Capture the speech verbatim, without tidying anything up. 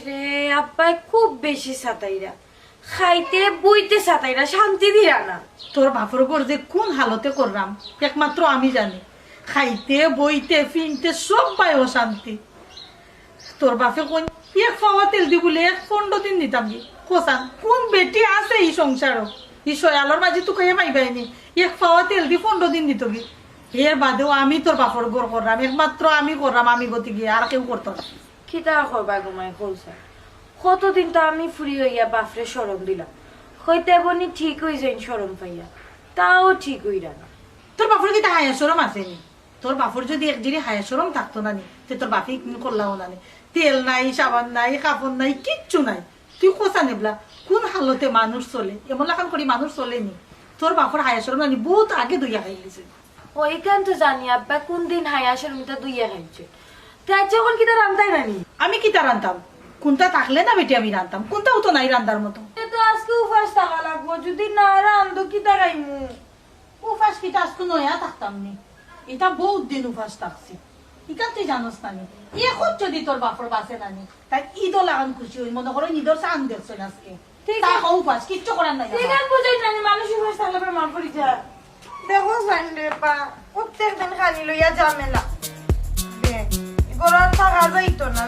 রে, আব্বায় খুব বেশি সাতাইরা, খাইতে বইতে সাতাইরা, শান্তি দিরা না। তোর বাপর ঘর যে কুন হালতে কররাম, একমাত্র আমি জানি। খাইতে বইতে ফিনতে সব বায় অশান্তি। তোর বাপে কইন, এক ফাওয়া তেলদি বুলে এক পনরো দিন নিতাম গি। কছান, কুন বেটি আছে ই সংসারো? ই সয়ালর মাঝে তুকাইয়া পাইবায়নি। এক ফাওয়া তেলদি পনরো দিন দিতো গি। এর বাদেও আমি তোর বাপর ঘর কররাম, একমাত্র আমি কররাম, আমি গতি গিয়া আর কেউ করতো না। কিতা করবা গো মাই কও ছাইন? কতদিন তো আমি ফুরি অইয়া বাপরে শরম দিলাম, কইতে বনি ঠিক অইযাইন শরম পাইয়া, তাও ঠিক অইরা না। তোর বাপর কিতা হায়া শরম আছে নি? তোর বাপর যদি এক জিরি হায়া শরম থাকতো না নি, তে তোর বাপে ইখান করলাও না নি। তেল নাই, সাবান নাই, কাপড় নাই, কিচ্ছু নাই। তুই কছান এবলা, কুন হালতে মানুষ চলে, এমন লাখান করি মানুষ চলে নি। তোর বাপর হায়া শরম না নি, বউত আগে ধইয়া খাইলিছে। ও, ইখান তো জানি আব্বা, কুন দিন হায়া শরমটা ধইয়া খাইছে। তে আইজ অখন কিতা রান্তায় না নি? আমি কিতা রানতাম? কুনটা থাকলে না বেটি আমি রানতাম, কুনটাও তো নাই রান্দার মতো। তে তো আইজকে উপাস থাকা লাগবো, যদি না রান্ধো কিতা খাইমু? উপাস কিতা আইজকে নয়া থাকতাম নি? ইতা বউত দিন উপাস থাকছি। ইখান তুই জানোস না নি? এখন যদি তোর বাপর বাঁচে না নি, তাই ইদর লাখান খুশি অইন, মনো করো ইদর চান দেখছইন আইজকে। ঠিক তা আছে। কও উপাস, কিচ্ছু করার নাই। ঠিক আছে, বুঝাই জানি, মানুষ উপাস থাকলে বেমার পড়ি যায়। দেখো জান রে বা, প্রত্যেক দিন খালি লইয়া ঝামেলা। দে, গরম থাকা যাইতো না।